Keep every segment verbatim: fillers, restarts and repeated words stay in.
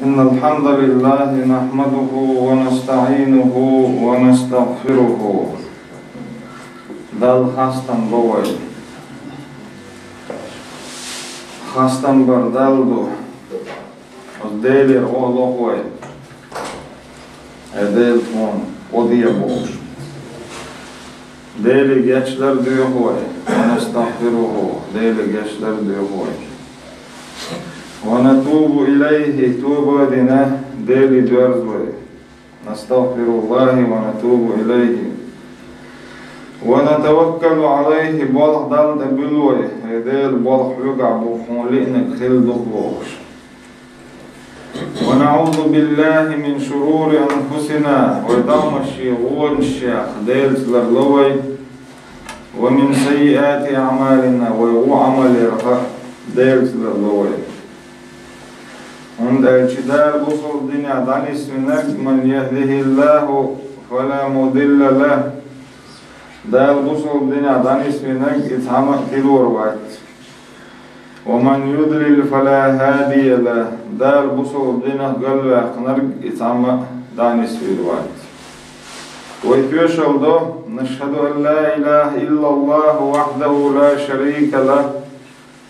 إن الحمد لله نحمده ونستعينه ونستغفره. Далла хастам бо вай. Хастам бар Далла ду. Оцу Делера гӀо а лоху вай. Э, Дела, тхуна гӀо де бохуш. Деле гечдар доьху вай. ونستغفره, Деле гечдар доьху вай. ونتوب إليه, тоба а дина, Деле доьрзу вай. نستغفر الله ونتوب إليه. ونتوكل عليه, болх Далла тӀе буьллу вай. Э, Дела, болх хьоьгахь бу, хьуна лиънарг хилла ду-кх бохуш. ونعوذ بالله من شرور أنفسنا, вай тӀехь шен вонашех Делаца ларло вай. ومن سيئات أعمالنا, вай вон Ӏамалех Делаца ларло вай. ХӀунда аьлча Дала бусалба динехь дӀанисвинарг, من يهده الله فلا مضل له. Дала бусалба динехь дӀанисвинарг, и цхьамма а тилор вац. ومن يضلل فلا هادي له. Дала бусалба динах галваьккхинарг, и цхьамма а дӀанисвийр вац. Вай тоьшалла до: نشهد أن لا إله إلا الله وحده لا شريك له.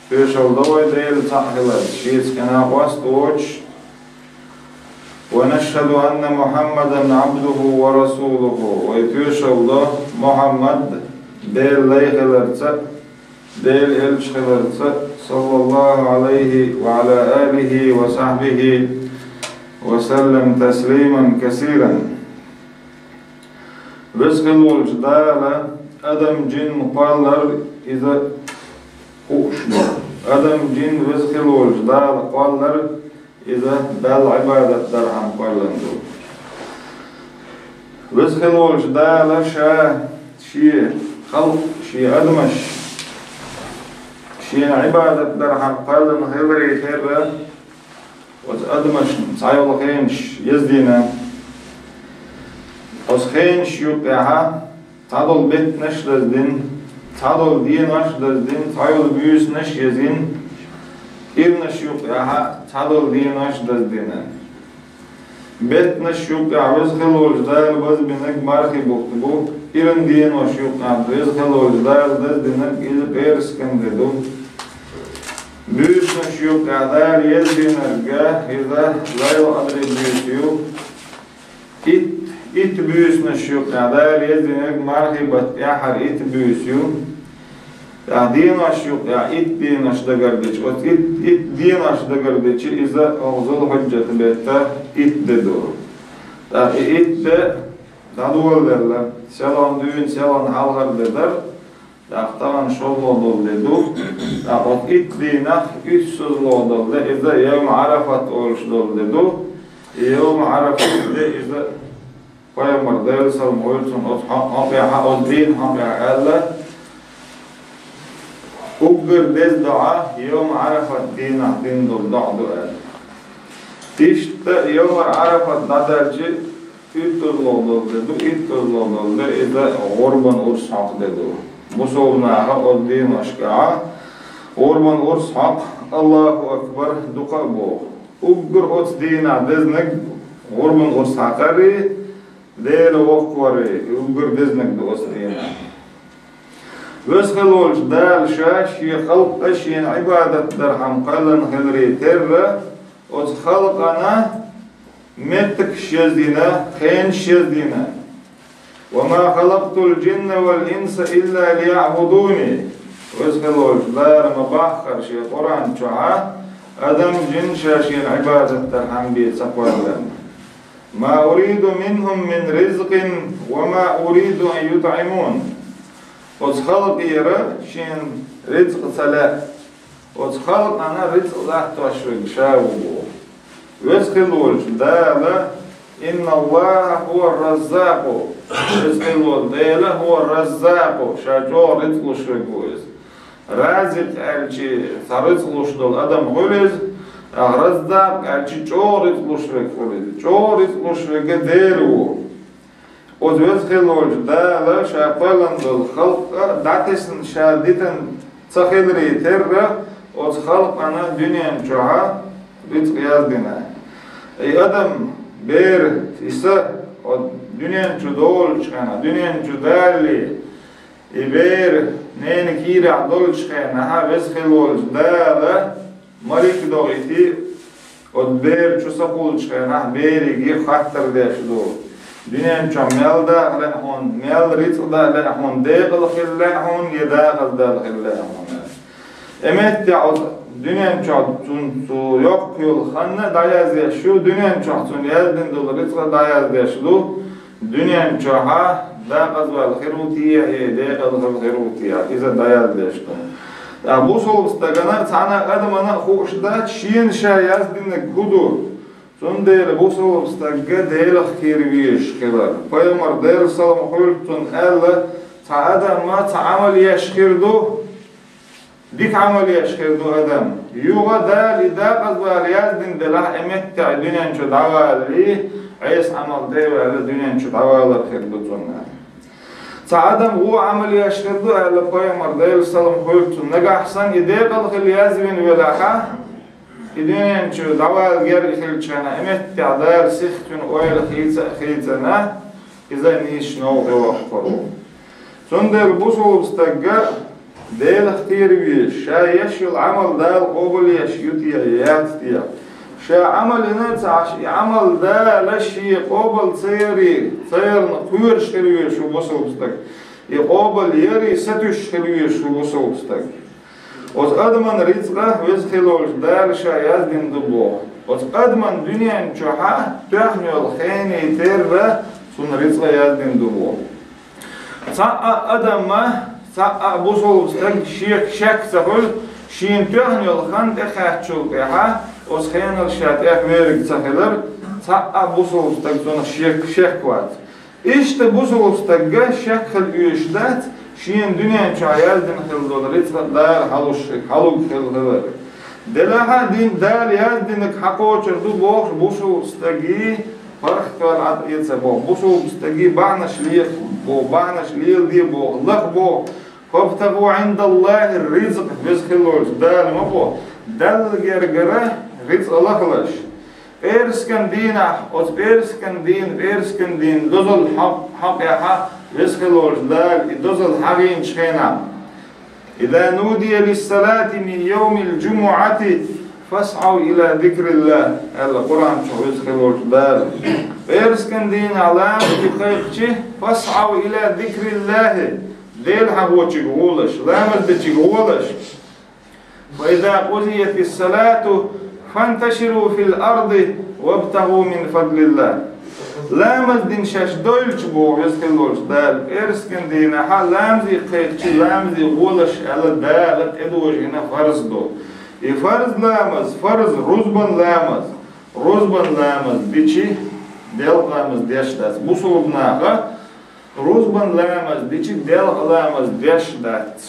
Тоьшалла до вай Дела цхьаъ хиларца, шеца кхин накъост воцуш. ونشهد أن محمدا عبده ورسوله. Вай тоьшалла до Мухьаммад Делан лай хиларца, Делан элча хиларца, صلى الله عليه وعلى آله وصحبه وسلم تسليما كثيرا. Веза хилла волчу Дала адам-жин кхоллар иза хууш ду. Адам-жин Веза хилла волчу Дала кхоллар иза Далла Ӏибадат дархьама кхоьллина ду. Веза хилла волчу Дала Ша Шен халкъ, Шен адамаш Шена Ӏибадат дархьама кхоьллина хиларе терра, оцу адамашна цхьайолу хенаш яздина. Оцу хенаш юккъехьа цхьадолу беттанаш а даздина, цхьадолу денош а даздина, цхьайолу буьйсанаш а язйина, кӀирнаш юккъехьа цхьадолу денош а даздина. Беттанаш юккъехь Веза хилла волчу Дала базбинарг мархи бутт бу, кӀиран денош юккъехь Веза хилла волчу Дала даздинарг иза пӀераскан де ду. Буьйсанаш юккъехь Дала яздинарг иза лайлакъадарий буьйса ю. Итт, итт буьйсанаш юккъехь Дала яздинарг мархи баттахь тӀаьххьара итт буьйса ю. ТӀаккха денош юккъехь итт денош дагардича, оцу итт, итт денош дагардича, иза оха Зулхьуджат беттан итт де ду. ТӀаккха и итт де дӀадоладелла, селхана дуьйна, селхана хьалхара де дара, тӀаккха тахана шолгӀа долу де ду. ТӀаккха оцу итт дийнах уьссалгӀа долу де, иза Йовма Ӏарафат олуш долу де ду. И Йовма Ӏарафат де иза Пайхамар, Делан салам хуьлда цунна, оцу хьо-, хьокъехь, оцу дийнан хьокъехь аьлла, уггар деза доӀа Йовма Ӏарафат дийнахь дина долу доӀа ду аьлла. Иштта Йовма Ӏарафат дӀадаьлча, уьттазло долу де ду, уьттазло долу де иза гӀурбан урс хьокху де ду. Мусулманаха оцу дийнашкахь гӀурбан урс хьокху, Аллаху акбар дукха а боху. Уггар оцу дийнахь дезнарг гӀурбан урс хьакхарий, Дела воккхаварий, уггар дезнарг ду оцу дийнахь. Веза хилла волчу Дала Ша Шен халкъ а Шена Ӏибадат дархьама кхоьллина хиларе терра, оцу халкъана меттигаш яздина, хенаш яздина. وما خلقت الجن والإنس إلا ليعبدون. Веза хилла волчу Дала ма баххара Шен Къуръан чохь, адам-жин Ша Шена Ӏибадат дархьама бен ца кхоьллина. ما أريد منهم من رزق وما أريد أن يطعمون. Оцу халкъера Шена рицкъ ца лаьа. Оцу халкъана рицкъ латтош верг Ша ву боху. Веза хилла волчу Дала: إن الله هو الرزاق. Веза хилла волу Дела هو الرزاق, Ша чӀогӀа рицкъ луш верг ву Иза. Разикъ аьлча, цхьа рицкъ луш долу адам хуьлу иза, а Раззакъ аьлча, чӀогӀа рицкъ луш верг хуьлу иза. ЧӀогӀа рицкъ луш верг Дела ву. Оцу Веза хилла волчу Дала Ша кхоьллина долу халкъ а дӀатесна Ша дитина ца хиларе терра, оцу халкъана дуьнен чохь рицкъ яздина. И адам, бер, и са, о, дуьнен чу долучу хенахь, дуьнен чу далале, и бер, ненан кийрахь долучу хенахь, веза хила волчу Дала, малик дохийти, оцу бер чу са кхуллучу хенахь, бериге хаттар деш ду. Дуьнен чохь мел дакъа лаьа хьуна, мел рицкъ дан лаьа хьуна, декъала хила лаьа хьуна, я декъаза дан хила лаьа хьуна. И меттехь оцу дуьнен чохь цунна цу йоккха йолу хан дӀаяздеш ю, дуьнен чохь цунна яздина долу рицкъ дӀаяздеш ду, дуьнен чохь декъаза вала хир ву те, я декъала хила хир ву те, иза дӀаяздеш ду. Ткъа бусалба стагана, цхьана а адамана а хууш дац, шена ша яздинарг хӀун ду. Цундела бусалба стаг Делах кхера везаш хилар. Пайхамар, Делан салам хуьлда цунна, аьлла: «Цхьа адам цхьа Ӏамал еш хир ду, дика Ӏамал еш хир ду адам. Юха Дала и декъаза вала яздина делахь, и меттехь дуьнен чу дӀавалале, Ӏеса Ӏамал тӀе а ваьлла, дуьнен чу дӀавалар хир ду цунна». Цхьа адам вон Ӏамал еш хир ду, аьлла пайхамар, Делан салам хуьлда цунна, нагахь санна и декъала хила яздина велахь, и дуьнен чу дӀавала герга хилчахьана, и меттехь Дала сихха цуьнан ойла хийца а хийцина, иза нийсачу новкъа воккхур ву. Цундела бусалба стаг Делах кхера везаш, ша еш йолу Ӏамал Дала къобалъеш ю те, яц те. Ша Ӏамал йина ца Ӏаш, и Ӏамал Дала шен къобал ца ярий, ца ярна кхоьруш хила везаш ву бусалба стаг. И къобал ярий сатуьйсуш хила везаш ву бусалба стаг. Оцу адаман рицкъа веза хила волчу Дала ша яздина ду боху. Оцу адаман дуьнен чохь тоьхна йолу хенан терра цунна рицкъа яздина ду боху. Цхьа а адамна, цхьа а бусалба стаг шех шек ца хуьлу, шена тоьхна йолу хан тӀекхаьччул тӀаьхьа, оцу хенал ша тӀех верг ца хилар, цхьа а бусалба стаг цунах шек, шек вац. Иштта бусалба стаг шек хила оьшуш дац, шена дуьнен чохь яздина хила долу рицкъа Дала хьалуш, хьалуг хила хилар. Делахь а дин Дала яздинарг хьакхочур ду бохуш бусалба стаге паргӀат вала Ӏад эца боху, бусалба стаге бахьанаш леха боху, бахьанаш леладе боху, лаха боху. «Фабтагу Ӏиндаллахи рризкъ», веза хила волчу Дала ма боху, Далла гергара рицкъа лахалаш. ПӀераскан дийнахь, оцу пӀераскан дийна, пӀераскан дийна дозалла хьакъ-, хьакъехьа веза хила волчу Дала и дозалла хьахийначу хенахь: «Иза нудия лиссалати мин йовмил джумуӀати фасӀав ила зикриллах», аьлла Къуръан чохь веза хила волчу Дала. ПӀераскан дийнахь ламазе кхайкхичи, «фасӀав ила зикриллахи», Дела хьахочуьнга гӀолаш, ламаз дечуьнга гӀолаш. «Фа иза къузиятис салату фанташиру фил арди вабтагу мин фадлиллах». Ламаз дина шаьш дойлучу боху веза хила волчу Дала, пӀераскан дийнахьа ламазе кхайкхичи, ламазе гӀолаш аьлла Дала тӀедожийна фарз ду. И фарз ламаз, фарз рузбан ламаз, рузбан ламаз дичи, делкъа ламаз деш дац. Бусалба наха рузбан ламаз дичи, делкъа ламаз деш дац.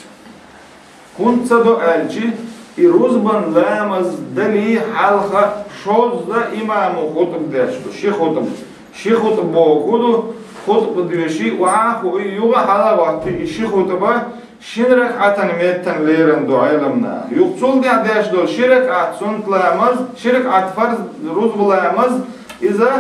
ХӀунда ца до аьлчи, и рузбан ламаз далий хьалха шозза имамо хутӀба деш ду, ши хутӀба. Ши хутӀба боху ду, хутӀба доьший, охьа а хууй, юха а хьала а хӀоттий, и ши хутӀба шина ракаӀатан меттана лерина ду Ӏеламнаха. Юха цул тӀаьхьа деш долу ши ракаӀат суннат ламаз, ши ракаӀат фарз, рузба ламаз, иза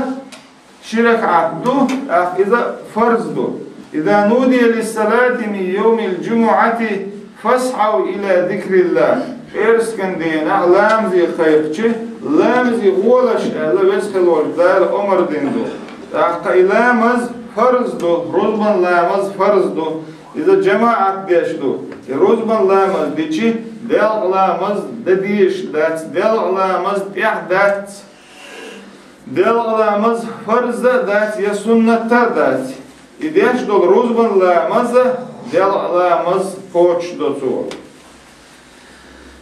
ши ракаӀат ду, тӀаккха иза фарз ду. «Иза нудия лиссалати мин йовмил джумуӀати фасӀав ила зикриллах». ПӀераскан дийнахь ламазе кхайкхичи, ламазе гӀолаш аьлла веза хила волчу Дала омар дина ду. ТӀаккха и ламаз фарз ду, рузбан ламаз фарз ду. Иза джамаӀат деш ду. И рузбан ламаз дичи, делкъа ламаз дан дезаш дац, делкъа ламаз тӀехь дац. Делкъа ламаз фарз а дац, я суннат а дац. И деш долу рузбан ламаз а, делкъа ламаз кхочуш до цо.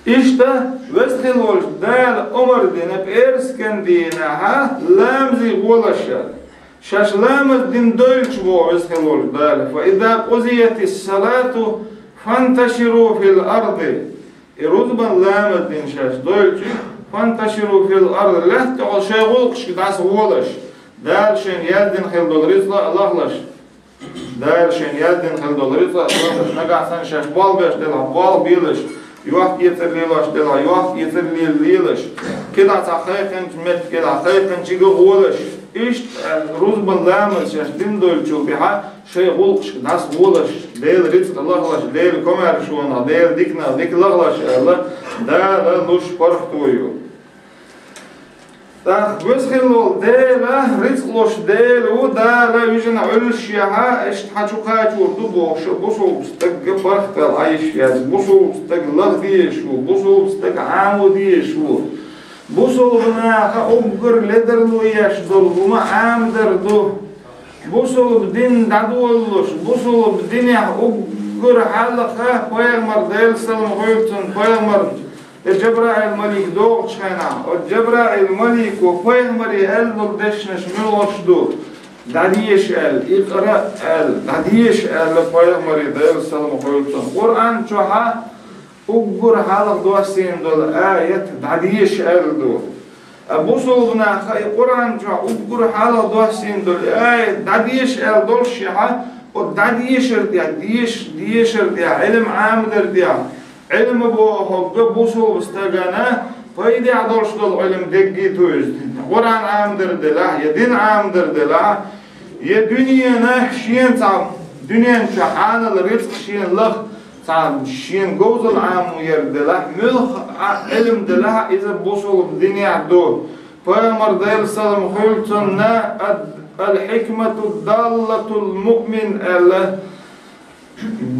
Иштта, веза хила волчу Дала омар дина пӀераскан дийнахьа ламазе гӀолаш аьлла. Шаьш ламаз дина дойлучу боху веза хила волчу Дала: «Фа иза къузиятис салату фанташиру фил арди». И рузбан ламаз дина шаьш дойлучу, «фанташиру фил арди», лаьтта тӀехула шайн гӀуллакхашка дӀасагӀолаш, Дала шайна яздина хила долу рицкъа а лахалаш. Дала шайна яздина хила долу рицкъа а лахалаш, нагахь санна шаьш болх беш делахь, болх белаш, Йохк-эцар лелош делахь, йохк-эцар лела лелаш. КхидӀа цхьа кхайкхинчу меттигехь кхайкхинчуьнга гӀолаш. Иштта, э, рузбан ламаз шаьш дина долчул тӀаьхьа шайн гӀуллакхашка дӀасагӀолаш, Делан рицкъ лахалаш, Делан комаьршонах, Делан диканах дика лахалаш аьлла, Дала луш паргӀато ю. ТӀаккха веза хилла волу Дела, рицкъ луш Дела ву, Дала вижина Ӏуьллушехь, иштта хьан чу кхачор ду бохуш, бусулба стаг паргӀатваьлла Ӏаш яц, бусулба стаг лаха дезаш ву, бусулба стаг Ӏамо дезаш ву. Бусулба наха уггар ледарло еш долу хӀума Ӏамадар ду. Бусулба дин дӀадолалуш, бусулба динехь уггар хьалха пайхамар, Делан салам хуьлда цунна, пайхамар, и Джабраил малик догӀучу хенахь, оцу Джабраил малико пайхамаре аьлла долу дешнаш муьлш ду, дӀадеша аьлла, икъра аьлла, дӀадеша аьлла пайхамаре, Делан салам хуьлда цунна. Къуръан чохь уггар хьалха доссийна долу аят дӀадеша аьлла ду. А бусулба наха и Къуръан чохь уггар хьалха доссийна долу аят дӀадеша аьлла долушехь, оцу дӀадешар тӀехь, деш-, дешар тӀехь, Ӏилма Ӏамадар тӀехь, Ӏилма бохург бусулба стагана пайдехь долуш долу Ӏилма дерг ду иза. Къуръан Ӏамадар делахь, я дин Ӏамадар делахь, я дуьненан шена цхьа, дуьнен чохь хьанал рицкъ шена лаха, цхьа шена говзалла Ӏамо яр делахь, муьлхха а Ӏилма делахь, иза бусулба динехь ду. Пайхамар, Делан салам хуьлда цунна, ад-, «Ал-хикмату даллатул муъмин», аьлла.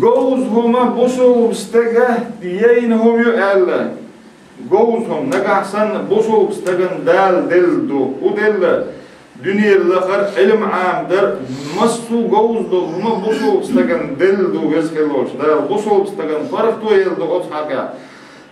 Говза хӀума бусулба стага яйна хӀума ю аьлла. Говза хӀума нагахь санна бусулба стагана Дала делла ду. ХӀун делла? Дуьненан лахар, Ӏилма Ӏамадар, массо а говза долу хӀума бусулба стагана делла ду, веза хилла волчу Дала. Бусулба стагана паргӀато елла ду оцу хьокъехь.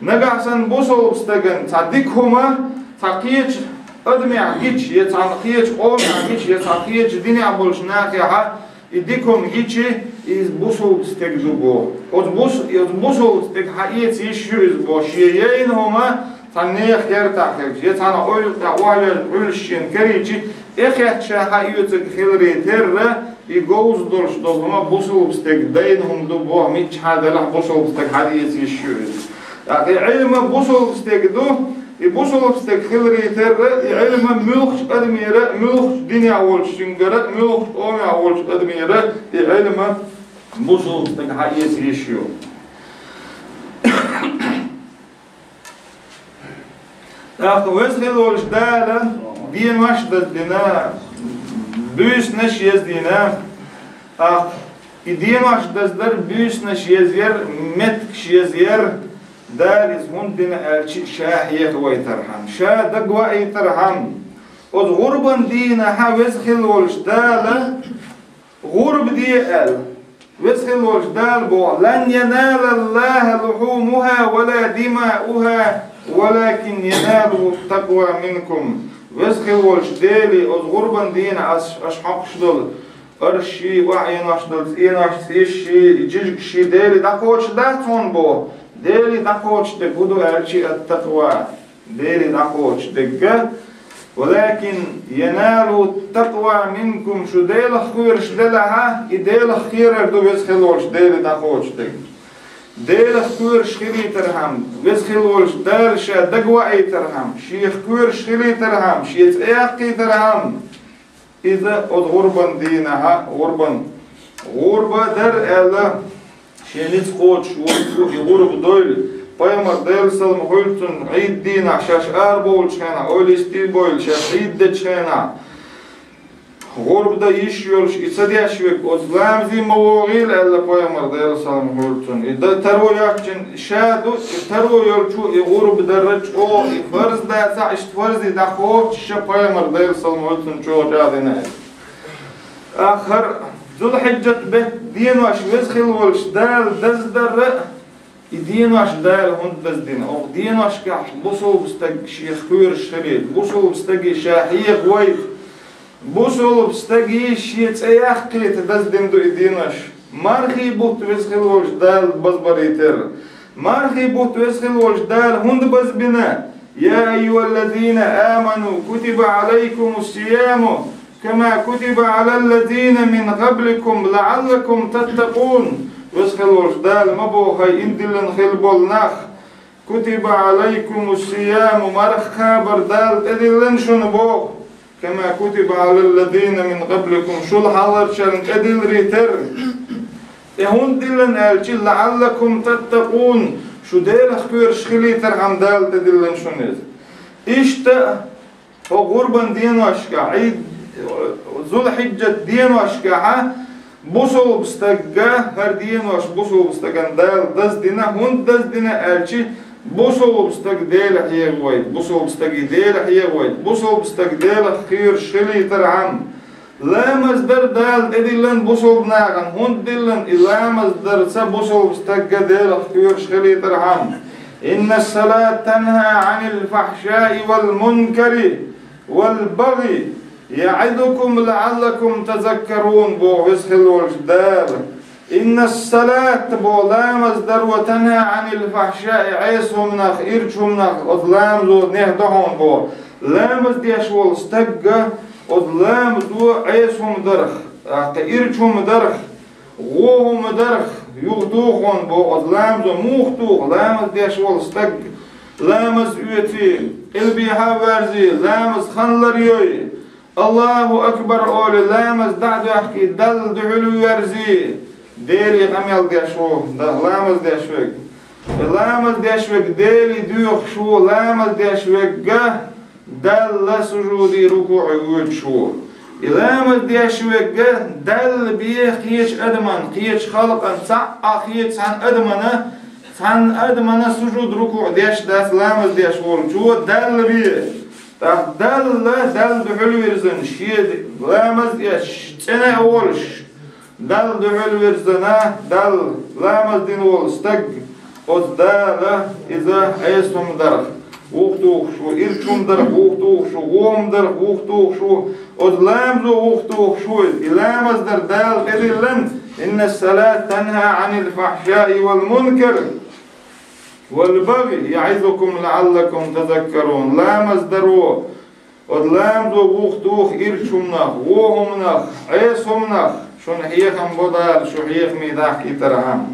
Нагахь санна бусулба стагана цхьа дика хӀума цхьа кхечу адамехь гича, я цхьана кхечу къомехь гича, я цхьа кхечу динехь болчу нахехьа, и дика хӀума гичи, иза бусулба стеган ду боху. Оцу бус-, оцу бусулба стеган хьаэца йиш ю иза боху, шен яйна хӀума цхьана нехан кертахь хилча, я цхьана ойла тӀехь охьайоьжна Ӏуьллуш шена карийчи, тӀекхетта ша хьаоьцург хиларе терра, и говза долуш долу хӀума бусулба стеган дайна хӀума ду боху, миччахьа делахь бусулба стеган хьаэца йиш ю иза. ТӀаккха и Ӏилма бусулба стеган ду, и бусулба стеган хиларе терра, и Ӏилма муьлххачу адамера, муьлххачу динехь волчу цуьнгара, муьлххачу къомехь волчу адамера, и Ӏилма бусулба стеган хьаэца йиш ю. ТӀаккха веза хилла волчу Дала денош даздина, буьйсанаш яздина. ТӀаккха и денош даздар, буьйсанаш язъяр, меттигаш язъяр, Дала иза хӀунда дина аьлча, ша хьехавайтархьама, ша дагаваийтархьама. Оцу гӀурбан дийнахьа веза хилла волчу Дала гӀурба де аьлла. Веза хилла волчу Дала боху: «Лан яналаллаха лухьумуха ва ла димауха, валакин яналуху ттакъва минкум». Веза хилла волчу Деле, оцу гӀурбан дийнахь ас, аша хьокхуш долу аршший, охьаэнош долу цӀенош, цӀийшший, жижигашший Деле дӀакхочуш дац хьуна боху. Деле дӀакхочуш дерг хӀун ду аьлча, ат-такъва. Деле дӀакхочуш дерг. «Валакин яналуху ттакъва минкум», шу Делах кхоьруш делахьа, и Делах кхерар ду веза хилла волчу Деле дӀакхочуш дерг. Делах кхоьруш хилийтархьама, веза хилла волчу Дала ша дагаваийтархьама, шех кхоьруш хилийтархьама, шен цӀе яккхийтархьама. Иза оцу гӀурбан дийнахьа, гӀурбан, гӀурба дар аьлла, шен ницкъ кхочуш волчу и гӀурба дойла. Пайхамар, Делан салам хуьлда цунна, Ӏийд дийнахь шаьш арабовлучу хенахь, ойла йисте а бойла, шаьш Ӏийд дечу хенахь, гӀурба дан йиш йолуш и ца деш верг, оцу ламазе ма вогӀийла аьлла пайхамар, Делан салам хуьлда цунна. И дан таро йоцчун ша ду, и таро йолчо и гӀурба дар чӀогӀа и фарз дацахь, иштта фарзе дӀакхочуш ша пайхамар, Делан салам хуьлда цунна, чӀогӀа чӀагӀдина аьлла. ТӀаккха хӀара Зулхьиджат беттан денош веза хилла волчу Дала даздарра, и денош Дала хӀунда даздина? Оха деношкахь бусулба стаг шех кхоьруш хилийта, бусулба стаге ша хьехавайта, бусулба стаге шен цӀе яккхийта даздина ду и денош. Мархий бутт веза хилла волчу Дала базбарий терра. Мархий бутт веза хилла волчу Дала хӀунда базбина? «Я айюхаллазина аману, кутиба алайкумус сияму, кама кутиба алаллазина мин къабликум, лааллакум таттакъун». Веза хилла волчу Дала ма боху: «ХӀай иман диллина хилла болу нах, كتب عليكم الصيام, марха кхабар Дала тӀедиллина шуна боху, كما كتب على الذين من قبلكم, шул хьалхарчарна тӀедилларий терра. И хӀунда диллина аьлча, لعلكم تتقون, шу Делах кхоьруш хилийтархьама Дала тӀедиллина шуна иза. Иштта хӀокху гӀурбан деношкахь, Ӏид, Зулхьиджат деношкахьа, бусалба стагга, хӀара денош бусалба стагана Дала даздина, хӀунда даздина аьлча, бусалба стаг Дела хьегавайта, бусалба стаге Дела хьегавайта, бусалба стаг Делах кхоьруш хилийтархьама. Ламаз дар Дала тӀедиллина бусалба нахана, хӀунда диллина и ламаз дарца бусалба стагга Делах кхоьруш хилийтархьама. إن الصلاة تنهى عن الفحشاء والمنكر والبغي يعظكم لعلكم تذكرون, боху веза хилла волчу Дала. إن الصلاة, боху, ламаз дар, تنهى عن الفحشاء, Ӏеса хӀуманах, ирчу хӀуманах, оцу ламазо нех до хьуна, боху. Ламаз деш волу стагга оцу ламазо Ӏеса хӀума дарх, тӀаккха ирчу хӀума дарх, вон хӀума дарх юхатуху хьуна, боху, оцу ламазо. Муха туху ламаз деш волу стаг? Ламаз оьций, къилбехьа а верзий, ламаз хан ларйой, Аллаху акбар олий, ламаз дӀа а доьхкий, Далла дуьхьал а верзий, Деле къамел деш ву, да, ламаз деш верг. Ламаз деш верг Деле доьхуш ву, ламаз деш верг Далла сужуде, рукуӀе воьдуш ву. И ламаз деш верг Далла бен кхечу адаман, кхечу халкъан, цхьаъ а кхечу цхьана адамана, цхьана адамана сужуд, рукуӀ деш дац ламаз деш волчо Далла бен. ТӀаккха Далла, Далла дуьхьал вирзина, шен ламаз деш, цӀена а волуш, Далла дуьхьал вирзина, Далла ламаз дина волу стаг, оцу Дала иза Ӏеса хӀума дарх вухатухуш ву, ирчу хӀума дарх вухатухуш ву, вон хӀума дарх вухатухуш ву, оцу ламазо вухатухуш ву иза. И ламаз дар Дала тӀедиллина: إن الصلاة تنهى عن الفحشاء والمنكر والبغي يعظكم لعلكم تذكرون. Ламаз даро, оцу ламазо вухатуху ирчу хӀуманах, вон хӀуманах, Ӏеса хӀуманах, шуна хьехам бо Дала, шу хьехаме дахкийтархьама.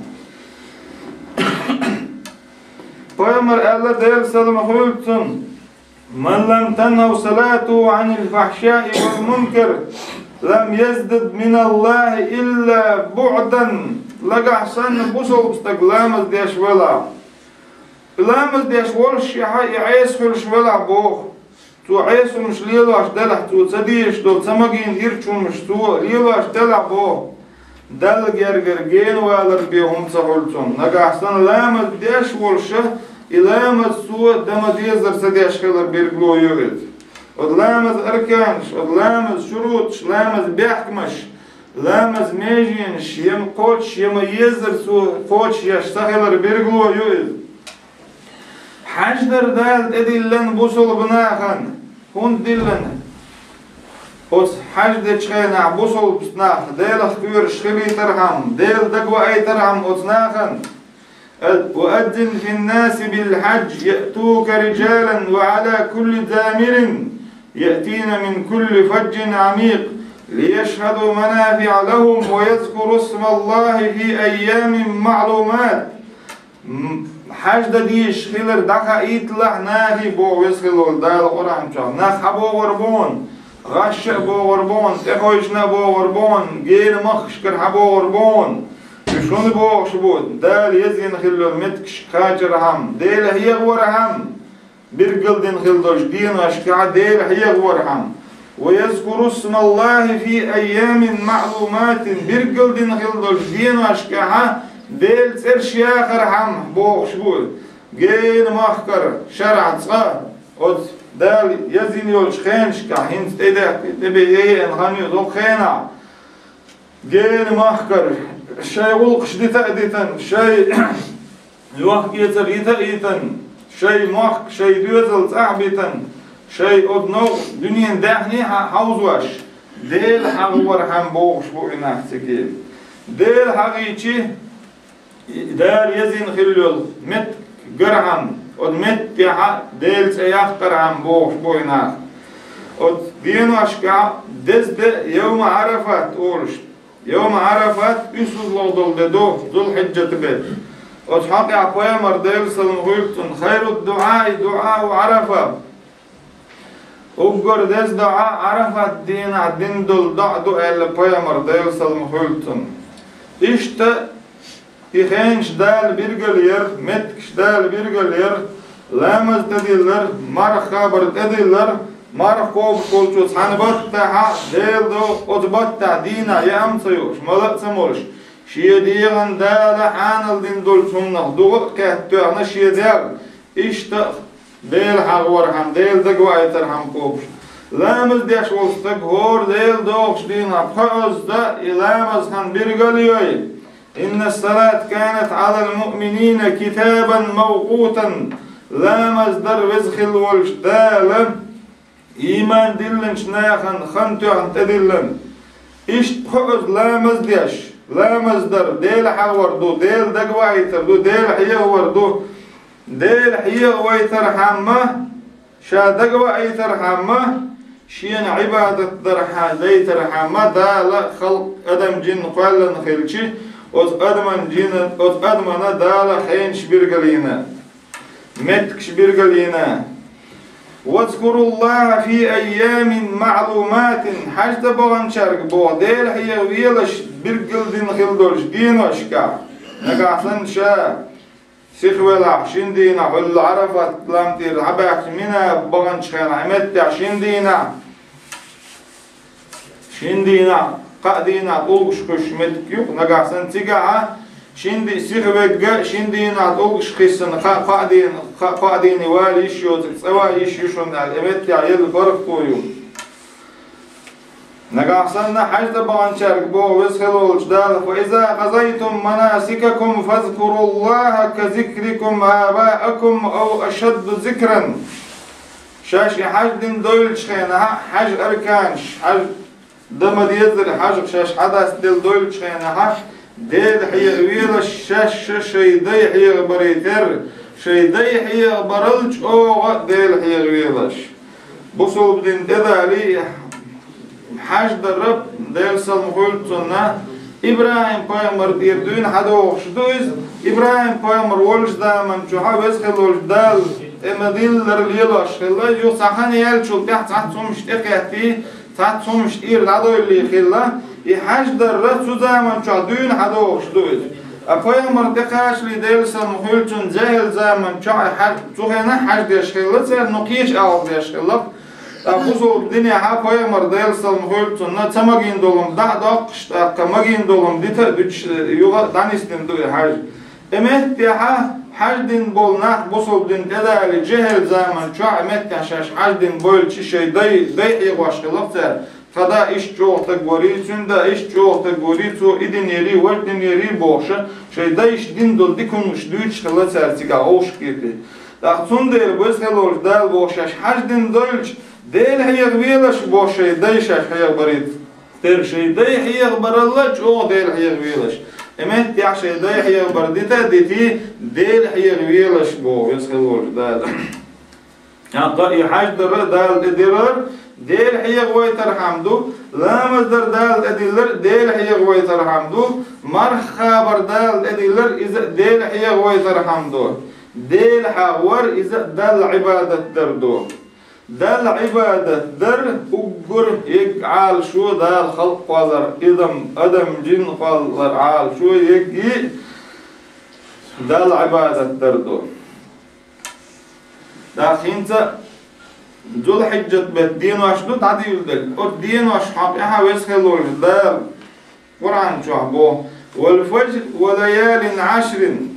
Пайхамара аьлла, Делан салам хуьлда цунна: من لم تنه صلاته عن الفحشاء والمنكر لم يزدد من الله إلا بعدا. Нагахь санна бусалба стаг ламаз деш велахь, ламаз деш воллушехь а и Ӏеса хуьлуш велахь боху, цо Ӏеса хӀумаш лелош делахь, цо ца дезаш долу, ца магийна ирчу хӀумаш цо лелош делахь боху, Далла гергара гена валар бен хӀума ца хуьлу цунна. Нагахь санна ламаз деш волуш а, и ламаз цо дан ма-деззара ца деш хилар билгало ю иза. Оцу ламазан арканаш, оцу ламазан шуруташ, ламазан бехкамаш, ламазан меженаш я ма кхочуш, я ма-еззара цо кхочуш еш ца хилар билгало ю иза. Хьаьж дар Дала тӀедиллина бусалба нахана, хӀунда диллина? Оцу хьаьж дечу хенахь бусалба нах Делах кхоьруш хилийтархьама, Дела дагаваийтархьама оцу нахана. وأذن في الناس بالحج يأتوك رجالا وعلى كل ضامر يأتين من كل فج عميق ليشهدوا منافع لهم ويذكروا اسم الله في أيام معلومات. М, хьаьж дан дезаш хилар дӀахаийталахь нахе, боху веза хилла волу Дала Къуръан чохь. Нах хьабогӀур бу хьуна, гӀаш а богӀур бу хьуна, тӀехойшна а богӀур бу хьуна, гена махкашкара хьабогӀур бу хьуна. Уьш хӀунда богӀуш бу? Дала езйина хилла йолу меттигаш кхачархьама, Дела хьехавархьама, билгалдина хилла долчу деношкахь Дела хьехавархьама. ويذكروا اسم الله في أيام معلومات, билгалдина хилла долчу деношкахь Делан цӀераш яхархьама, бохуш бу. Гена махкара шарахь цкъа, оцу Дала езйина йолчу хенашкахь, хӀинца тӀе де-, тӀе бе-, еана хан ю доккха хенахь. Гена махкара шайн гӀуллакхаш дита а дитина, шайн йохк-эцар йита а йитина, шайн мохк, шайн доьзал цӀахь а битина, шайн оцу новкъа дуьненан даьхни а хьа-, хьовзош, Дела хьахавархьама богӀуш бу и нах цига. Дела хьахийча, Дала езйина хилла йолу меттиг гархьама, оцу меттигехь Делан цӀе яккхархьама богӀуш бу и нах. Оцу деношкахь деза де Йовма Ӏарафат олуш. Йовма Ӏарафат уьссалгӀа долу де ду, Зулхьиджат бен. Оцу хьокъехь пайхамар, Делан салам хуьлда цунна: «Хайру дуӀаи дуӀау Ӏарафа». Уггар деза доӀа Ӏарафат дийнахь дина долу доӀа ду, аьлла пайхамар, Делан салам хуьлда цунна. Иштта и хенаш Дала билгал яр, меттигаш Дала билгал яр, ламаз тӀедиллар, марха хабар тӀедиллар, марха кхобуш волчо цхьана баттахь, Делан догӀу оцу баттахь дийнахь яа а ца йолуш, мала а ца молуш, шен дегӀан Дала хьанал дина долчу хӀуманах дугӀа а кхетта тоьхна шен Дела, иштта а Дела хьахавархьама, Дела дагаваийтархьама кхобуш. Ламаз деш волу стаг хӀора Дела догӀучу дийнахь пхоьазза и ламаз хан билгал а йой. «Инна салата канат Ӏалал муъминина китабан мавкъутан». Ламаз дар веза хилла волчу Дала ийман диллинчу нахана хан тоьхна тӀедиллина. Иштта пхоьазза ламаз деш, ламаз дар Дела хьахавар ду, Дела дагаваийтар ду, Дела хьехавар ду. Дела хьехавайтархьама, ша дагаваийтархьама, шена Ӏибадат дархьа дайтархьама Дала халкъ, адам, жин кхоьллина хилча, оцу адаман, жинан, оцу адамана Дала хенаш билгалйина, меттигаш билгалйина. «Вазкуруллаха фи айямин маълуматин», хьаьж дан баханчаьрга боху, Дела хьехавелаш билггал дина хилла долчу деношкахь. Нагахь санна ша сиха велахь, шина дийнахь хӀуьлла Ӏарафат лам тӀера хьабаьхкича, Мина баханчу хенахь, и меттехь шина дийнахь, шина дийнахь, кхаа дийнахь тӀулгаш кхуьссуш меттиг ю-кх, нагахь санна цигахь, шина ди-, сиха вегга, шина дийнахь тӀулгаш кхиссина, кхаа, кхаа дийна, кхаа, кхаа дийне вала йиш йоцург, цӀа ван йиш ю шуна аьлла, и меттехь елла паргӀато ю. Нагахь санна хьаьж дан баханчаьрга боху Веза хилла волчу Дала: «Фа иза къазайтум манасикакум фазкуруллаха ка зикрикум абаакум ау ашадду зикран». Шаьш и хьаьж дина дойлучу хенахь, хьаьж арканаш, хьаьж дан ма-деззара хьаьжах шаьш хьадастаделла дойлучу хенахь, Дела хьехавелаш, шаьш ша шайн дай хьехабарий терра, шайн дай хьехабарал чӀогӀа Дела хьехавелаш. Бусалба дин тӀедалий, хьаьж дар, Делан салам хуьлда цунна, ИбрахӀим-пайхамар тӀера дуьйна хьадогӀуш ду иза. ИбрахӀим-пайхамар волчу заман чохь Веза хилла волчу Дала тӀе ма-диллара лелош хилла, юха цхьа хан яьллачул тӀаьхьа цхьацца хӀумнаш тӀекхеттий, цхьацца хӀумнаш тӀера дӀадойллий хилла, и хьаьж дар цу заман чохь дуьйна хьадогӀуш ду иза. Ткъа пайхамар тӀекхачале, Делан салам хуьлда цунна, жаьхӀил заман чохь и хьаьж, цу хенахь хьаьж деш хилла цара, ну, кхечу агӀор деш хилла. Ткъа бусалба динехь пайхамар, Делан салам хуьлда цунна, ца магийна долу хӀума дӀа а доккхуш, тӀаккха магийна долу хӀума дита а дуьтуш, юха а дӀанисдина ду и хьаьж. И меттехь хьаьж дина болу нах бусалба дин тӀедалий, жаьхӀил заман чохь и меттехь шаьш хьаьж дина бойлучу шайн дай, дай хьехош хилла-кх цара. Тхан да иштта чӀогӀа стаг варий, цуьнан да иштта чӀогӀа стаг варий, цо и динерий, важа динерий бохуш, шайн дайша дина долу дика хӀуманаш дуьйцуш хилла цара цигахь вовшахкхетий. ТӀаккха цундела Веза хилла волчу Дала боху шаьш хьаьж дина дойлучу, Дела хьехавелаш боху шайн дай шаьш хьехабарий терра, шайн дай хьехабаралла чӀогӀа Дела хьехавелаш. И меттехь шайн дай хьехабар дита а дитий, Дела хьехавелаш боху Веза хилла волчу Дала. ТӀаккха и хьаьж дар Дала тӀедиллар, Дела хьехавайтархьама ду, ламаз дар Дала тӀедиллар, Дела хьехавайтархьама ду, марха кхабар Дала тӀедиллар, иза а Дела хьехавайтархьама ду. Дела хьахавар, иза а Далла Ӏибадат дар ду. Далла Ӏибадат дар уггар ерг Ӏалашо, Дала халкъ кхоллар, идам, адам, жин кхоллар Ӏалашо, ерг Далла Ӏибадат дар ду. ТӀаккха хӀинца Зулхьиджат беттан денош ду дӀадийла дерг. Оцу деношна хьокъехь Веза хилла волчу Дала Къуръан чохь боху: «Вал фажр ва лаялин Ӏашрин».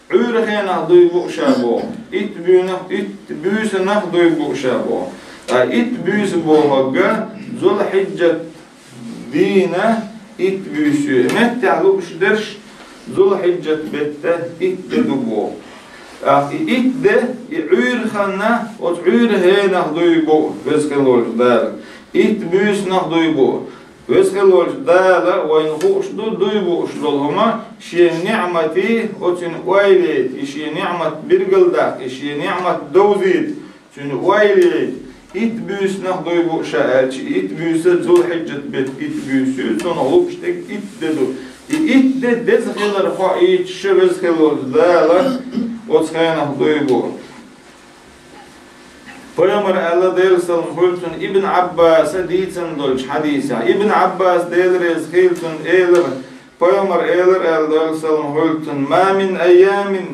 Ӏуьйра хенах дуй бу ша боху. Итт буьйсанах, итт буьйсанах дуй бу ша боху. Ткъа итт буьйса бохург Зулхьиджат дийнан итт буьйса ю. Меттехь лууш дерш Зулхьиджат беттан итт де ду боху. ТӀаккха и итт де, и Ӏуьйра хенах, оцу Ӏуьйра хенах дуй бу Веза хилла волчу Дала. Итт буьйсанах дуй бу. Веза хилла волчу Дала вайна хууш ду, дуй бууш долу хӀума, шен ниӀматий, оцуьнан ойла яйта, и шен ниӀмат билгалдаккха, и шен ниӀмат довзийта, цуьнан ойла яйта. Итт буьйсанах дуй бу ша аьлча, итт буьйса Зулхьиджат беттан итт буьйса ю, цунах лууш дерг итт де ду. И итт де деза хилар хоуьйтуш Веза хилла волчу Дала оцу хенахь дуй бу. Пайхамар аьлла, Делан салам хуьлда цунна, Ибн Ӏаббаса дийцина долчу хьадисехь. Ибн Ӏаббас, Дела реза хуьлда цунна, элира, Пайхамар элира аьлла, Делан салам хуьлда цунна: «Ма мин айямин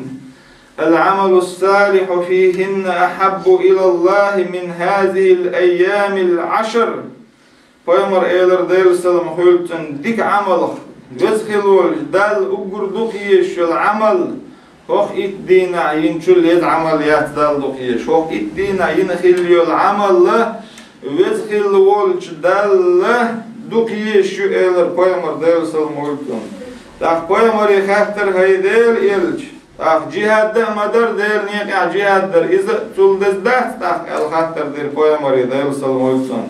ал-Ӏамалу ссалихьу фихинна ахьаббу илаллахьи мин хазихил айямил Ӏашар». Пайхамар элира, Делан салам хуьлда цунна, дика Ӏамалх, Веза хилла волчу Далла уггар дукха езаш йолу Ӏамал, хӀокху итт дийнахь йинчул еза Ӏамал яц Далла дукха езаш. ХӀокху итт дийнахь йина хилла йолу Ӏамал Веза хилла волчу Далла дукха езаш ю, элира Пайхамар, Делан салам хуьлда цунна. ТӀаккха Пайхамаре хаьттира: «ХӀай Делан элча, тӀаккха жихӀад а ма дара, Делан некъехь жихӀад дар, иза а цул деза дац тӀаккха?» аьлла хаттар дира Пайхамаре, Делан салам хуьлда цунна.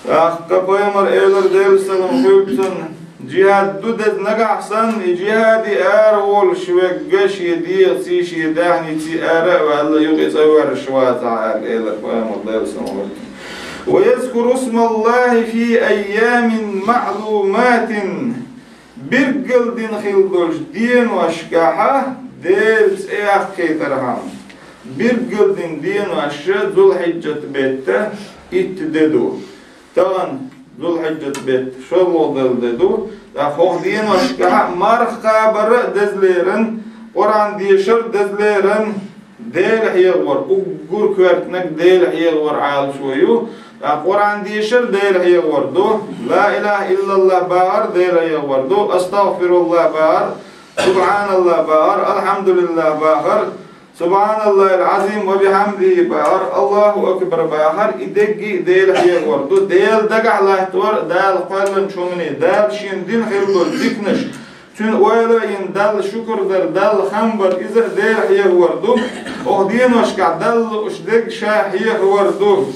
ТӀаккха Пайхамар элира, Делан салам хуьлда цунна: «ЖихӀад ду деза нагахь санна, и жихӀаде ара волуш верг шен дегӀаций, шен даьхниций ара а ваьлла, юкъа цӀа воьрзуш вацахь», аьлла, элира Пайхамар, Делан салам хуьлда цунна. «Ва язкуру смаллахьи фи айямин маӀлуматин». Билггал дина хилла долчу деношкахь Делан цӀе яккхийтархьама. Билггал дина денош Зулхьиджат беттан итт де ду. Тахана Зулхьиджат беттан шолгӀа де ду. ТӀаккха хӀокху деношкахь марха кхабар а деза лерина, Къуръан дешар а деза лерина, Дела хьехавар, уггар коьртаниг Дела хьехавар Ӏалашо ю. ТӀаккха Къуръан дешар Дела хьехавар ду, ла илахьа иллаллахь бахар Дела хьехавар ду, астагӀфируллахь бахар, субхьаналлахь бахар, алхьамдулиллахь бахар, субхьаналлахьил Ӏазим ва бихьамдихьи бахар, Аллаху акбар бахар, и дерриге а Дела хьехавар ду. Дела дагахь латтавар, Дала кхоьллинчу хӀумане, Дала шена дина хилла долу диканаш, Цуьнан ойла а йина, Далла шукар дар, Далла хам бар, иза а Дела хьехавар ду. Оха деношкахь Далла лууш дерг ша хьехавар ду.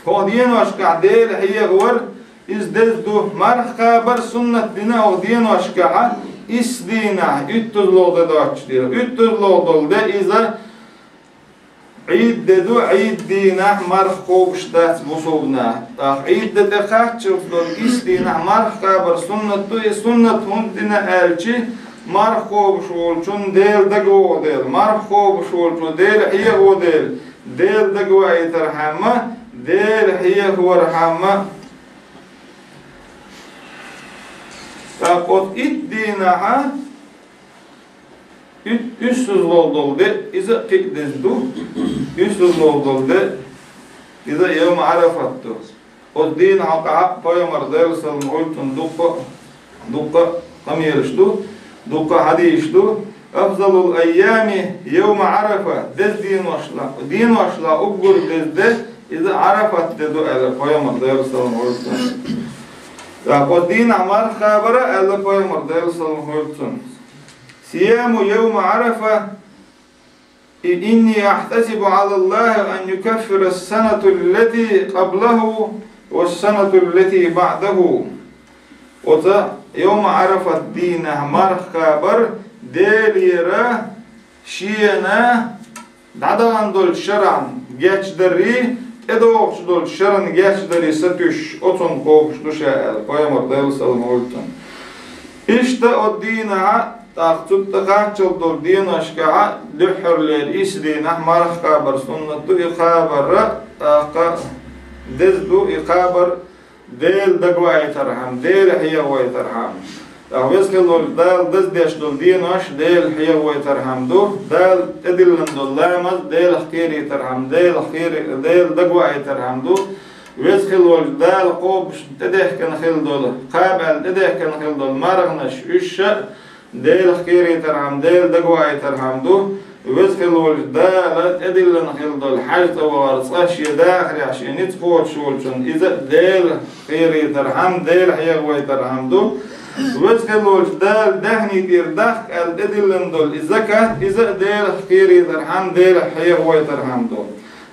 Оха деношкахь Дела хьехавар, иза деза ду. Марха кхабар суннат дина оха деношкахь, исс дийнахь, уьттазлогӀа де доцчу дела. УьттазлогӀа долу де иза Ӏийд де ду, Ӏийд дийнахь марха кхобуш дац бусулба наха. ТӀаккха Ӏийд де тӀе кхаччалц долу исс дийнахь марха кхабар суннат ду, и суннат хӀунда дина аьлчи, марха кхобуш волчунна Дела дагавогӀу дела, марха кхобуш волчо Дела хьехаво дела, Дела дагаваийтархьама, Дела хьехавархьама. ТӀаккха оцу итт дийнахьа Уьс-, уьссазлогӀа долу де, иза а кхин а деза ду. УьссазлогӀа долу де, иза а йовма Ӏарафат ду. Оцу дийнан хьокъехь Пайхамар, Делан салам хуьлда цунна, дуккха, дуккха къамелаш ду, дуккха хьадисаш ду. Афзалул айями йовма Ӏарафа, деза деношла, деношла уггар деза де, иза Ӏарафат де ду аьлла Пайхамар, Делан салам хуьлда цунна. ТӀаккха оцу дийнахь марха кхабар а аьлла Пайхамар, Делан салам хуьлда цунна. Сияму йовма Ӏарафа, и инни ахьтасибу Ӏалаллахьи ан юкаффира ас-санату ллати къаблахьу ва ас-санату ллати баӀдахьу. Оцу йовма Ӏарафат дийнахь марха кхабар Делера шена дӀадахана долчу шарахь гечдарий, тӀедогӀуш долчу шарна гечдарий сатуьйсуш, оцунна кхобуш ду ша аьлла, Пайхамар, Делан салам хуьлда цунна. Иштта оцу дийнахьа, тӀаккха цу тӀе кхаччалц долу деношкахьа, дуьххьарлера исс дийнахь марха кхабар суннат ду, и кхабар а, тӀаккха деза ду, и кхабар Дела дагавайтархьама, Дела хьехавайтархьама. ТӀаккха Веза хилла волчу Дала даздеш долу денош Дела хьехавайтархьама ду, Дала тӀедиллина долу ламаз Делах кхерийтархьама, Делах кхери-, Дела дагавайтархьама ду. Веза хилла волчу Дала кхобуш тӀедехкина хилла долу, кхаба аьлла тӀедехкина хилла долу марханаш, уьш а Делах кхерийтархьама, Дела дагавайтархьама ду. Веза хилла волчу Дала тӀедиллина хилла долу хьаьжцӀа вахар цкъа шен дахарехь шен ницкъ кхочуш волчунна иза а Дела кхерийтархьама, Дела хьехавайтархьама ду. Веза хилла волчу Дала даьхни тӀера даккха аьлла тӀедиллина долу и закат, иза а Делах кхерийтархьама, Делах хьехавайтархьама ду.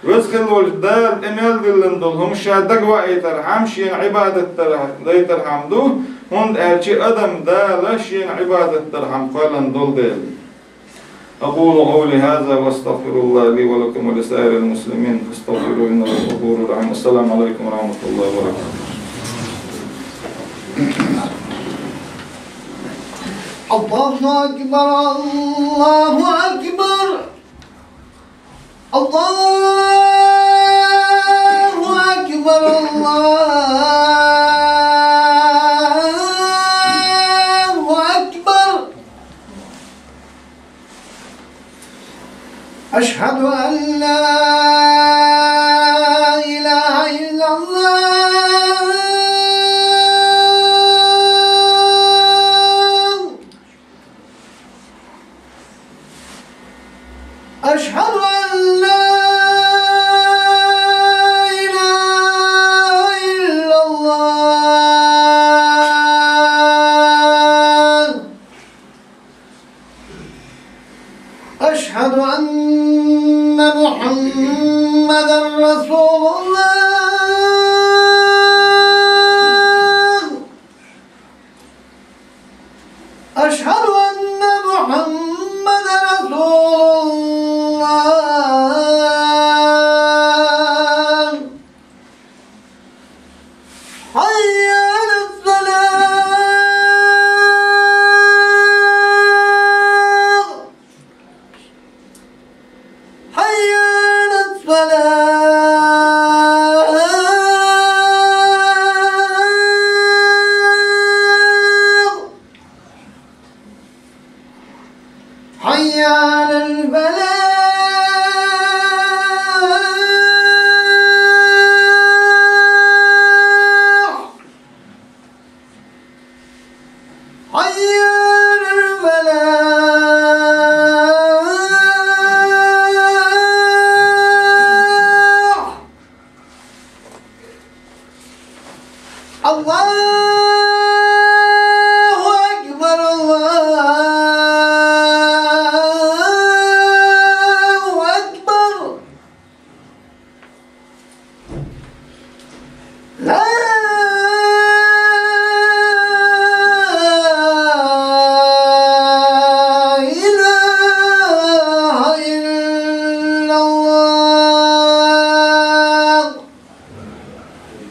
Веза хилла волчу Дала тӀе мел диллина долу хӀума ша дагаваийтархьама, шена Ӏибадат дар-, дайтархьама ду, хӀунда аьлча адам Дала шена Ӏибадат дархьама кхоьллина долу дела. أقول قولي هذا وأستغفر الله لي ولكم ولسائر المسلمين فاستغفروه إنه هو الغفور الرحيم. السلام عليكم ورحمة الله وبركاته. الله أكبر، الله أكبر، الله أكبر، الله أكبر. أشهد أن لا إله إلا الله. أشهد أن لا إله إلا الله. أشهد أن محمدا رسول الله. أشهد أن محمدا رسول الله. حي على الصلاة. حي على الصلاة. حي على الفلاح. حي على الفلاح. الله أكبر، الله أكبر. لا إله إلا الله.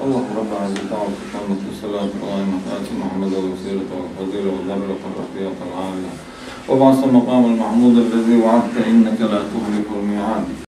اللهم رب هذه الدعوة التامة والصلاة القائمة، آت محمدا الوسيلة والفضيلة والدرجة الرفيعة العالية، وابعثه المقام المحمود الذي وعدته، إنك لا تخلف الميعاد.